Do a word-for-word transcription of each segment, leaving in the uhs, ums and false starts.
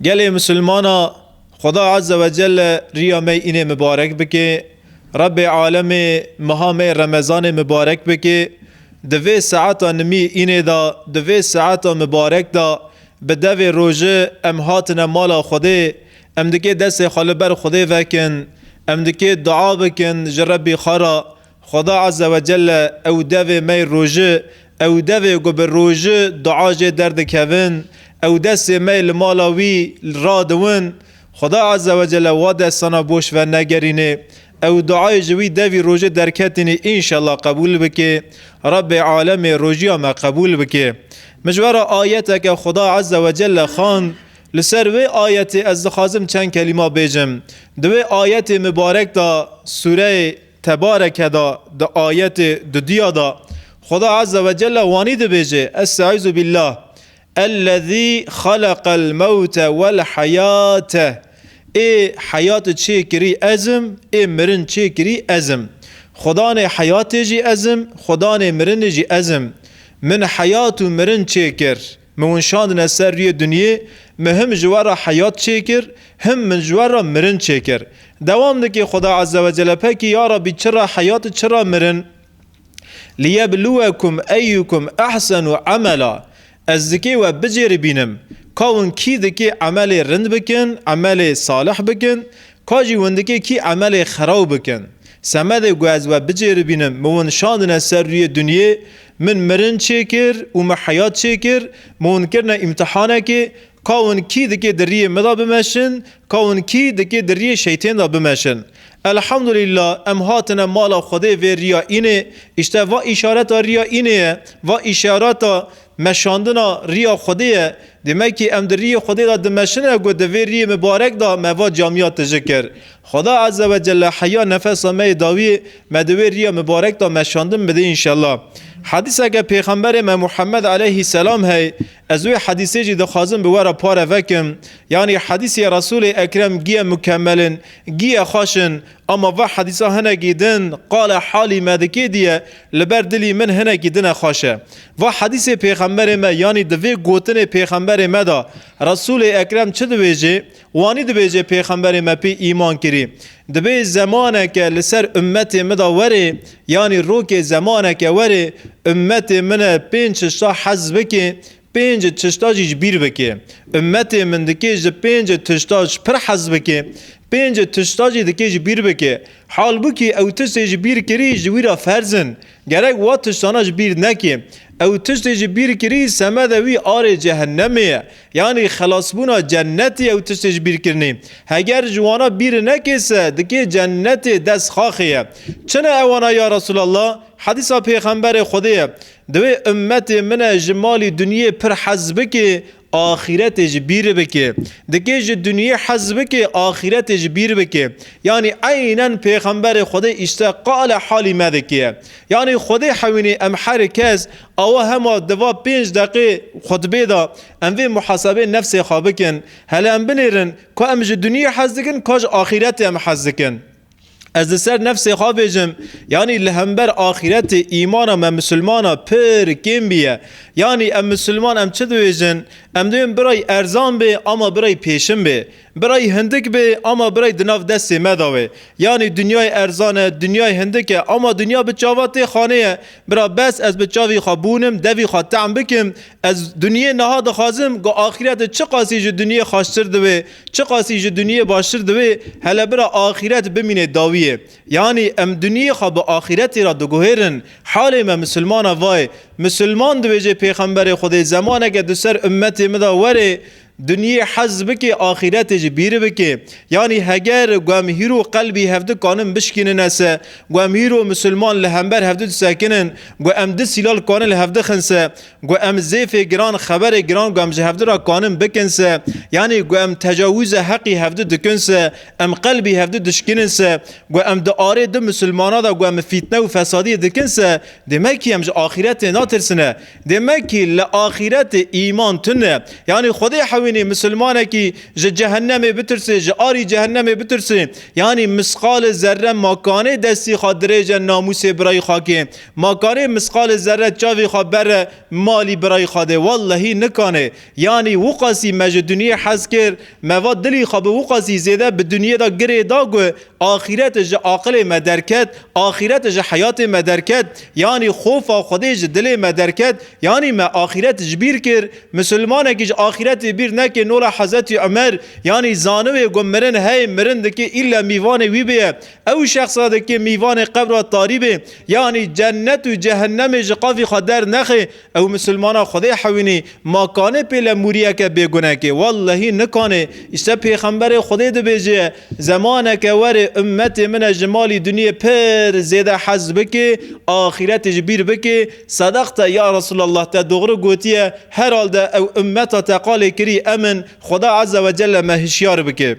Gelê misilmana, Xweda Azze ve Celle riya me înê mibarek bike. Rebbê alemê meha me Remezanê mibarek bike. Di vê saeta nimî înê de, di vê saeta mibarek de, bi devê rojê em hatine mala Xwedê. Em dikê destê xwe li ber Xwedê vekin. Em dikê dua bikin ji Rebbî xwe re. Xweda Azze ve Celle ew devê me rojî, ew devê ku bi rojî dua jê derdikevin, ew destê me li mala wî radiwin, Xweda Azze ve Celle wa destana boş ve negerînê. Ew duayê ji wî devî rojî derketînî înşallah qebûl bike. Rebbê alemê rojiya me qebûl bike. Min ji we re ayeteke Xweda Azze ve Celle xwend. Li ser wê ayetê ez dixwazim çend kelîma bêjim. Di wê ayetê mibarek de sûreyê Tebareke de di ayetê dudiya de Xweda Azze ve Celle wanî dibêje, Estaizu billah, Ellezî xalaqal mewte wel heyate. Ê heyat çêkirî ez im, ê mirin çêkirî ez im. Xwedanê heyatê jî ez im, Xwedanê mirinê jî ez im. Min heyat û mirin çêkir. Min hûn şandine ser rûyê dinyê, min him ji we re heyat çêkir, him min ji we re mirin çêkir. Dewam dike Xweda Azze ve Celle, pekî ya Rabbî çira heyat, çira mirin? Liyebluwekum eyyukum ehsenu emela. Ez dikê we bicêribînim. Ka hûn kî dikê emelê rind bikin, emelê salih bikin, ka jî hûn dikê kî emelê xeraw bikin. Semedê ku ez we bicêribînim, min hûn şandine ser rûyê dinyê, min mirin çêkir û min heyat çêkir, min hûn kirine îmtihanekê, ka hûn kî dikê di riyê min de bimeşin, ka hûn kî dikê di riyê şeytên de bimeşin. Elhamdulillah, em hatine mala Xwedê vê riya înê, îşte va îşareta riya înê ye, va îşareta meşandina riya Xwedê ye. Demek ki em di riyê Xwedê de dimeşine ku di vê riyê mibarek de me va camiya tije kir. Xweda Azze ve Celle heya nefesa me yê dawiyê me di wê riya mibarek de meşandin bide înşallah. Hadîseke Pêxemberê me Muhammed aleyhisselam hey, ez wê hadîsê jî dixwazim bi we re pare vekim. Yanî hadîsê Resûlê Ekrem giye mukemmelin, giye xweşin, ama va hadîsa hinekî din qale halî me dikê diye, li ber dilî min hinekî din e xweş e. Va hadîsê Pêxemberê me, yanî di vê gotinê Pêxemberê me de, Resûlê Ekrem çi dibêje? Wanî dibêje Pêxemberê me pê îman kirî. Dibê zemaneke li ser ummetê min de were, yanî rokê zemaneke were, ummetê min e pênc tişta hez bike, pênc tişta jî ji bîr bike. Ummetê min dikê ji pênc tişta ji pir hez bike, pênc tişta jî dikê ji bîr bike. Halbûkî ew tiştê ji bîr kirî ji wî re ferz in. Gerek wa tiştana ji bîr neke. Ew tiştê ji bîr kirî semede wî arê cehennemê ye. Yanî xelasbûna cennetê ew tiştê ji bîr kirinê. Heger ji wana bîr neke se dikê cennetê dest xaxê ye. Çi ne ewana ya Resulallah? Hedîsa Pêxemberê Xwedê ye. Divê ummetê min e ji malî dinyê pir hez bike, axîretê ji bîr bike. Dikê ji dinyê hez bike, axîretê ji bîr bike. Yanî eynen Pêxemberê Xwedê îşte qale halî me dike. Yanî Xwedê hewînê em her kes awa hema di va pênc deqê xutbê de em vê muhasebê nefsê xwe bikin. Hele em binêrin, ka em ji dinyê hez dikin, ka ji axîretê em hez dikin. Ez li ser nefsê xwe bêjim, yanî li hember axîretê îmana me misilmana pir kêm bîye. Yanî em misilman em çi dibêjin? Em dibên birayî erzan bê, ama birayî pêşin bê. Birayî hindik bê, ama birayî di nav destê me de wê. Yanî dinyayê erzan e, dinyayê hindik e, ama dinya bi çava tê xanê ye. Bira bes ez bi çavî xwe bûnim, devî xwe tehm bikim. Ez dinyê niha dixwazim, ku axîretê çiqasî ji dinyê xweştir dibe, çiqasî ji dinyê baştir dibe, hele bira axîret bimîne dawiyê. Yanî em dinyê xwe bi axîretê re diguhêrin. Halê me misilmana vayê. Misilman dibêje Pêxemberê Xwedê, zemaneke di ser ummetê min de were, dinyê hez bike, axîretê ji bîr bike. Yanî heger ku em hîro qelbî hevdi kanin bişkînine se, ku em hîro misilman li hember hevdi disekinin, ku em di sîlal kanin li hevdi xin se, ku em zêfê giran, xeberê giran ku em ji hevdi re kanin bikin se, yanî ku em tecawûze heqî hevdi dikin se, em qelbî hevdi dişkînin se, ku em di arê di misilmana de ku em fîtne û fesadiyê dikin se, demek ki em ji axîretê natirsine. Demek ki li axîretê îman tune. Yanî Xwedê Wînî misilmanekî ji cehennemê bitirse, ji arî cehennemê bitirse, yanî misqalê zerre makanê destî xwe dirêje namûsê birayî xwe kê. Makanê misqalê zerre çavî xwe bere malî birayî xwe de. Wellehî nikane. Yanî wiqasî me ji dinyê hez kir, me va dilî xwe bi wiqasî zêde bi dinyê de girê da ku axîret ji aqilê me derket, axîret ji heyatê me derket, yanî xofa Xwedê ji dilê me derket, yanî me axîret ji bîr kir. Misilmanekî ji axîretê bîr neke, nola Hezretî Umer, yanî zaniwê ku mirin hey, mirin dike îlle mîvanê wî bêye. Ew şexsa dike mîvanê qebra tarî bê, yanî cennet û cehennemê ji qafî xwe dernexê. Ew misilmana Xwedê hewînî, ma kanê pê le mûriyeke bêgunekê? Wellehî nikanê. Îşte Pêxemberê Xwedê dibêje, zemaneke were ummetê min e ji malî dinyê pir zêde hez bike, axîretê ji bîr bike. Sedaqte ya Resulallah, te doğru gotiye, herhalde ew ummeta te qalê kirî em in, Xweda Azze ve Celle me hişyar bike.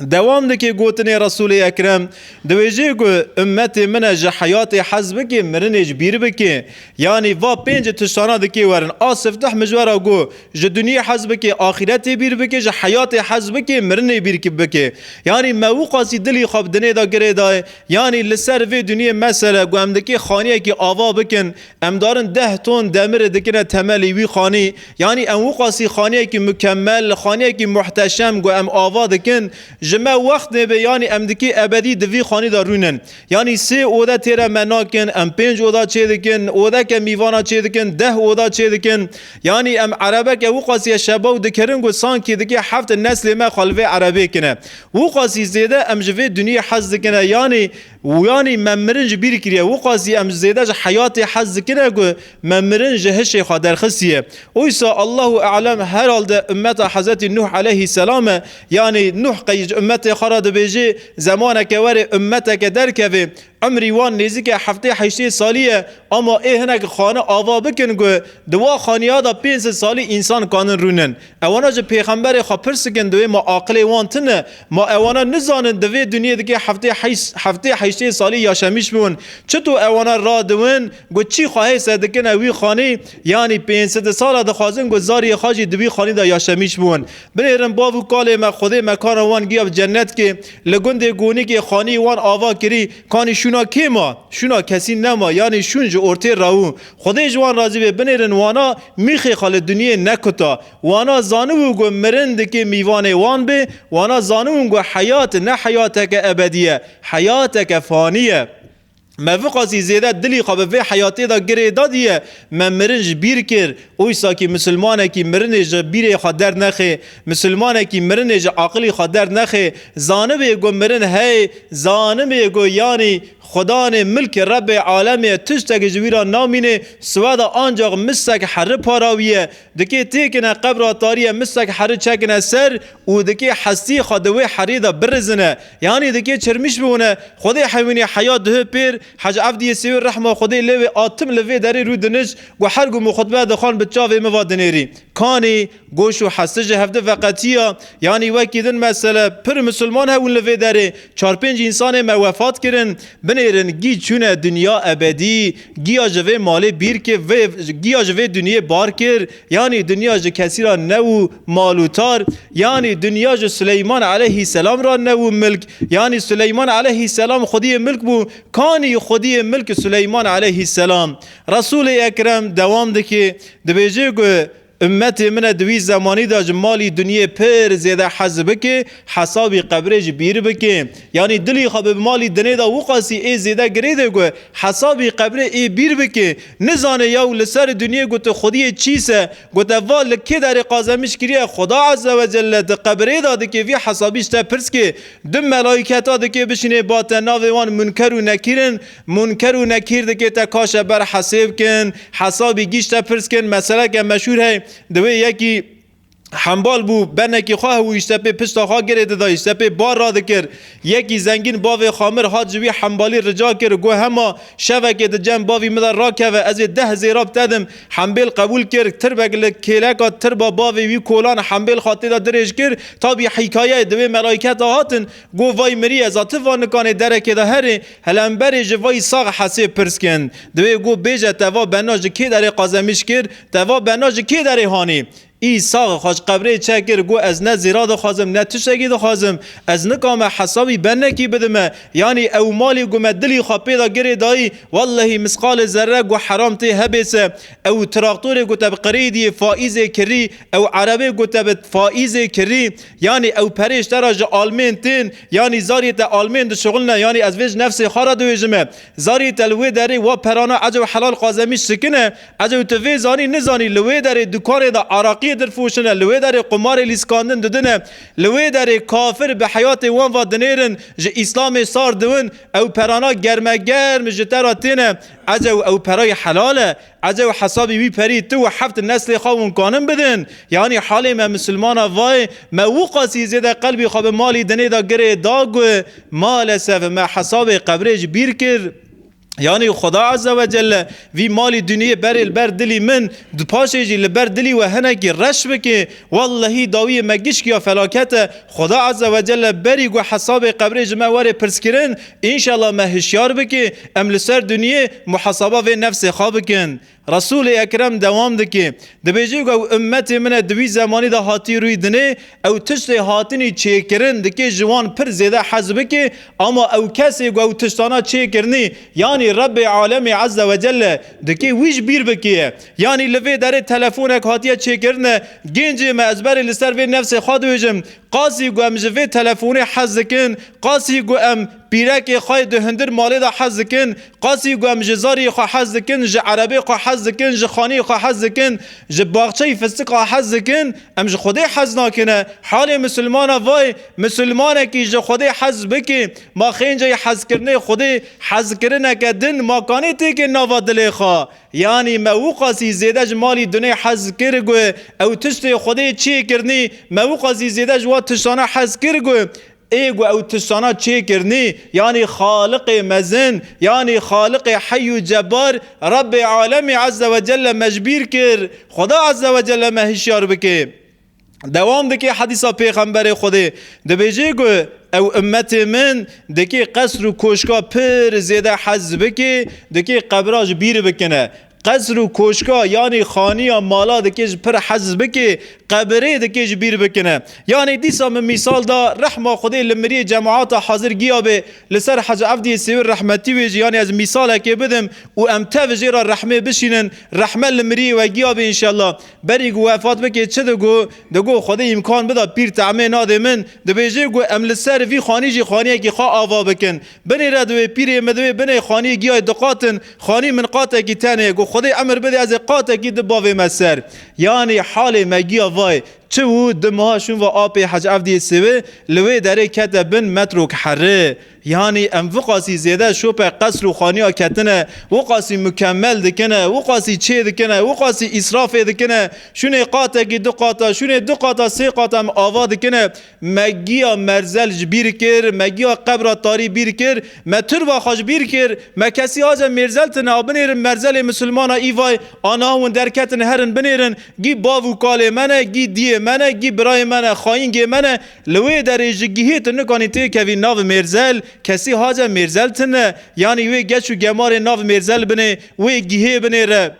Dewam dike gotinê Resûlê Ekrem, dibêje ku ummetê min e ji heyatê hez bike, mirinê ji bîr bike. Yanî va pênc tiştana dike werin. A sifteh mijwera ku ji dinyê hez bike, axîretê bîr bike, ji heyatê hez bike, mirinê bîr ki-, bike. Yanî me wiqasî dilî xwe bi dinê de girê dayê. Yanî li ser vê dinyê mesele ku em dike xaniyekî ava bikin, em darin deh ton demirê dikine temelî wî xanî. Yanî em wiqasî xaniyekî mukemmel, xaniyekî muhteşem ku em ava dikin, ji me wext nêbe, yanî em dikê ebedî di vî xanî de rûnin. Yanî sê ode têre me nakin, em pênc oda çê dikin, odeke mîvana çê dikin, deh oda çê dikin. Yanî em erebeke wiqasî ye şeba û dikirin ku sankî dikê heft neslê me xwe li vê erebê kine. Wiqasî zêde em ji vê dinyê hez dikine. Yanî, yanî me mirin ji bîr kiriye. Wiqasî em zêde ji heyatê hez dikine ku me mirin ji hişê xwe derxistiye. Oysa Allahu alem, herhalde ummeta Hezretî Nuh aleyhisselam e. Yanî Nuh qey ji ummetê xwe re dibêje, zemaneke were ummeteke derkeve, umrî wan nêzîke heftê heştê salî ye, ama ê hinek xane ava bikin ku di wa xaniya de pênc sed salî însan kanin rûnin. Ewana ji pêxemberê xwe pirs dikin, divê ma aqilê wan tune, ma ewana nizanin di vê dinyê dikê heftê heşt, heftê heştê salî yaşemîş bûn. Çito ewana radiwin, ku çi xwehê se dikine wî xanî, yanî pênc sed sala dixwazin ku zariyê xwe jî di wî xanî de yaşemîş bûn. Binêrin bav û kalê me, Xwedê mekana wan giya bi cennet kê, li gundê Gonîkê xanî wan ava kirî, kanî şûna kê ma? Şûna kesî nema, yanî şûn ji ortê rawû. Xwedê ji wan razî bê, binêrin wana mîxê xwe li dinyê nekuta. Wana zanibû ku mirin dikê mîvanê wan bê, wana zanibûn ku heyat ne heyateke ebedî ye, heyateke fanî ye. Me viqasî zêde dilî xwe bi vê heyatê de girê dadiye, me mirin ji bîr kir. Oysa kî misilmanekî mirinê ji bîrê xwe dernexê, misilmanekî mirinê ji aqilî xwe dernexê, zanibê ku mirin hey, zanibê ku yanî Xudanê milkê Rebbê alemê ye, tiştekî ji wî re namîne, siweda ancaq misek herri para wî ye. Dikê têkine qebra tarî ye, misek herri çekine ser û dikê hestî xwe di wê herî de birizine. Yanî dikê çirmîş bibûne. Xwedê hewînî heya dihi pêr, Hec Evdiyê Sêwî rehma Xwedê lê wê a tim li vê derê rû dinişt, ku her ku min xutbe dixwan bi çavê min va dinêrî. Kanî goş û hesti ji hevdi veqetiya, yanî wekî din mesele, pir misilman hewin li vê derê, çar pênc însanê me wefat kirin, binêrin gî çûne dinya ebedî, giya ji vê malê bîr kir, vê, giya ji vê dinyê bar kir, yanî dinya ji kesî ra ne û mal û tar, yanî dinya ji Suleyman aleyhîselam ra ne û milk, yanî Suleyman aleyhîselam xwediyê milk bû, kanî xwediyê milk Suleyman aleyhîselam. Resûlê Ekrem dewam dike, dibêje ku, Ummetê min e di wî zemanî de ji malî dinyê pir zêde hez bike, hesabî qebrê ji bîr bike. Yanî dilî xwe bi malî dinê de wiqasî ê zêde girê de ku hesabî qebrê ê bîr bike. Nizane yaw li ser dinyê ku tu xwediyê çî se, ku te va li kê derê qazemîş kiriye, Xuda Azze ve Celle di qebrê de dike vî hesabî ji te pirs ke. Du melaîketa dike bişînê ba te, navê wan Munker û Nekîr in. Munker û Nekîr dike te kaşe ber hesêb kin, hesabî gîş te pirs kin. Meseleke meşhûr hey, divê yekî hembal bû, benekî xwe hewî îşte pê pişta xwe girê dida, îşte pê bar radikir. Yekî zengîn bavê xamir hat ji wî hembalî rica kir, got, hema şevekê di cem bavî min de rakeve, ez ê deh zêrab te dim. Hembêl qebûl kir, tirbek li kêleka tirba bavê wî kolan, hembêl xwe tê de dirêj kir. Tabî hîkayeyê divê melaîketa hatin, got, vay mirî, ez a ti va nikanê derekê de herê, hele em berê ji vay sax hesê pirs kin. Divê got, bêje te va bena ji kê derê qazemîş kir, te va bena ji kê derê hanî? Îsa xwe ji qebrê çekir, got, "Ez ne zêra dixwazim, ne tiştekî dixwazim. Ez nikame hesabî benekî bidime." Yanî ew malî ku me dilî xwe pê de girê dayî, wellehî misqalê zerre ku heram tê hebê se, ew traktorê ku te bi qirêdiyê faîzê kirî, ew erebê ku te bi faîzê kirî, yanî ew perê ji te re ji Almên tên, yanî zariyê te Almên dişuxulne, yanî ez vê ji nefsê xwe re dibêjime. Zariyê te li wê derê wa perana ecew helal qazemîş sikine, ecew tu vê zanî nizanî li wê derê dukanê de araqiyê dirfoşine, li wê derê qumarê lîskandin didine, li wê derê kafir bi heyatê wan va dinêrin, ji Îslamê sar diwin, ew perana germegerm ji te re têne, ecew ew perayê helal e, ecew hesabî wî perî tu û heft neslê xwe hûn kanin bidin. Yanî halê me misilmana vayê, me wiqasî zêde qelbî xwe bi malî dinê de girê da ku, maalesef me hesabê qebrê ji bîr kir. Yanî Xuda Azze ve Celle vî malî duniyê berê li ber dilî min, di paşê jî li ber dilî we hinekî reş bike. Wellehî dawiyê me gişkiya felaket e. Xuda Azze ve Celle berî ku hesabê qebrê ji me were pirskirin, înşallah me hişyar bike, em li ser duniyê muhasaba vê nefsê xwe bikin. Resûlê Ekrem dewam dike, dibêje ku ew ummetê min e, di wî zemanî de hatî rûyî dinê, ew tiştê hatinî çêkirin dike ji wan pir zêde hez bike, ama ew kesê ku ew tiştana çêkirinî, yanî Rebbê Alemê Azze ve Celle dike wî ji bîr bikiye. Yanî li vê derê telefonek hatiye çêkirine, gencê me, ez berê li ser vê nefsê xwe dibêjim, qasî ku em ji vê telefonê hez dikin, qasî ku em pîrekê xwe yê di hundir malê de hez dikin, qasî ku em ji zariyê xwe hez dikin, ji erebê xwe hez dikin, ji xaniyê xwe hez dikin, ji baxçeyê fistiqa hez dikin, em ji Xwedê hez nakine. Halê misilmana vay, misilmanekî ji Xwedê hez bike, ma xênceyê hezkirinê Xwedê hezkirineke din ma kanê têkê nava dilê xwe. Yanî me wiqasî zêde ji malî dunê hez kir ku ew tiştê Xwedê çêkirinî, me wiqasî zêde ji wa tiştana hez kir ku ê ku ew tiştana çêkirinî, yanî Xaliqê mezin, yanî Xaliqê Heyû Cebbar, Rebbê Alemê Azze ve Celle me ji bîr kir. Xuda Azze ve Celle me hişyar bike. Dewam dike hedîsa Pêxemberê Xwedê. Dibêje ku ew ummetê min dike qesr û koşka pir zêde hez bike, dike qebra ji bîr bikine. Qesr û koşka, yanî xaniya mala dike ji pir hez bike, qebirê dike ji bîr bikine. Yanî dîsa min mîsal da, rehma Xwedê li miriyê cemaata hazir giya bê, li ser Hecî Evdiyê Sêwir rehmetî wê jî, yanî ez mîsalekê bidim û em tev jê re rehmê bişînin, rehme li miriyê we giya bê înşellah. Berî ku wefat bike çi digo? Digo Xwedê îmkan bida pîr temê nadê min. Dibêje ku em li ser vî xanî jî xaniyekî xwe ava bikin. Binêre divê pîrê min divê binê xaniyê giyayê du qat in. Xanî min qatekî tenê ye. Ku Xwedê emir bide ez ê qatekî di bavê me ser. Yanî halê me giya vay. Çi û du meha şûn ve apê Hec Evdiyê Sêwê li wê derê kete bin metrok herê. Yanî em viqasî zêde şope qesr û xaniya ketine, wiqasî mukemmel dikine, wiqasî çê dikine, wiqasî îsrafê dikine, şûnê qatekî du qata, şûnê du qata sê qata em ava dikine. Me giya merzel ji bîr kir, me giya qebra tarî bîr kir, me turba xwe ji bîr kir, me kesî hace mêrzel tine a binêrin merzelê misilmana îvay, ana hûn derketin herin binêrin, gî bav û kalê me ne, gî diyê me ne, gî birayê me ne, xayîngê me ne, li wê derê ji gihê tu nikanî têkevî nav mêrzel, kesî hace mêrzel tine, yanî wê geç û gemarê nav mêrzel binê, wê gihê binêre.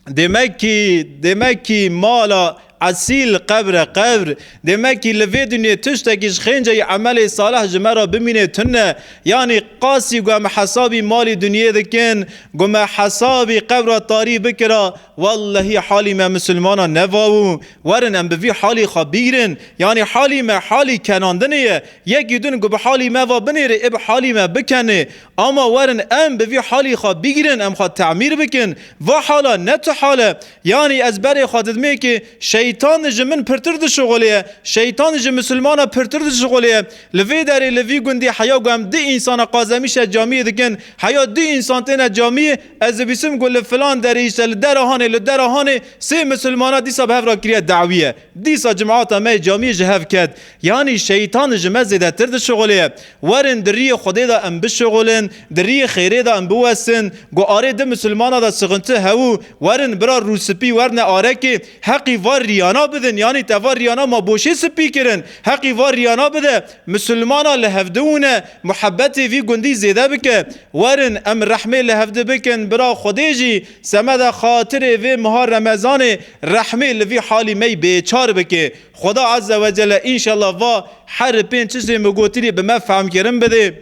Demek ki, demek ki mala esîl qebre qevr. Demek ki li vê dinyê tiştekî ji xênceyî emelê salih ji me re bimînê tune. Yanî qasî ku em hesabî malî dinyê dikin, ku me hesabî qebra tarî bikira, wellehî halî me misilmana neva û werin em bi vî halî xwe bîgirin. Yanî halî me halî kenandinê ye. Yekî din ku bi halî me va binêrê, ê bi halî me bikenê. Ama werin em bi vî halî xwe bîgirin, em xwe temîr bikin. Va hala ne tu hal e. Yanî ez berê xwe didimê ki şeytan ji min pirtir dişuxulê ye. Şeytan ji misilmana pirtir dişuxulê ye. Li vê derê, li vî gundî heya ku em du însana qazemîşe camiyê dikin, heya du însan têne camiyê, ez dibîsim ku li filan derê, îşte li dera hanê, li dera hanê sê misilmana dîsa bi hev re kiriye dawî ye. Dîsa cemaata me yê camiyê ji hev ket. Yanî şeytan ji me zêdetir dişuxulê ye. Werin di riyê Xwedê de em bişuxulin, di riyê xêrê de em biwesin. Ku arê di misilmana de sixinti hew û werin bira rûspî werne arekê, heqî var riya. riyana bidin, yanî te va riyana ma boşê spî kirin, heqî va riyana bide, misilmana li hevdi wine, muhebbetê vî gundî zêde bike. Werin em rehmê li hevdi bikin, bira Xwedê jî semeda xatirê vê meha Remezanê rehmê li vî halî me yî bêçar bike. Xweda Azze ve Celle înşallah va her pênc tiştê min gotinî bi me fehmkirin bidê.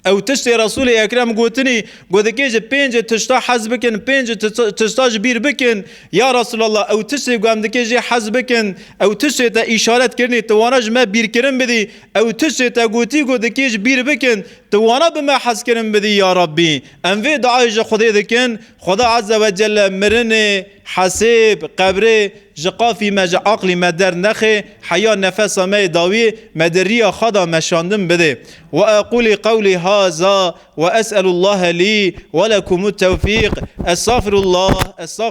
Ew tiştê Resûlê Ekrem gotinî, got dikê ji pênc tişta hez bikin, pênc ti-, tişta ji bîr bikin. Ya Resulallah, ew tiştê ku em dikê jê hez bikin, ew tiştê te îşaret kirinî, tu wana ji me bîrkirin bidî, ew tiştê te gotî ku dikê ji bîr bikin, tu wana bi me hezkirin bidî ya Rabbî. Em vê duayê ji Xwedê dikin, Xweda Azze ve Celle mirinê, hesêb, qebrê ji qafî me, ji aqlî me dernexê, heya nefesa me yê dawî me di riya xwe de meşandin bidê. Ve eqûlî qewlî haza ve es'elullahe lî ve lekumut tewfîq. Estağfirullah, estağfirullah.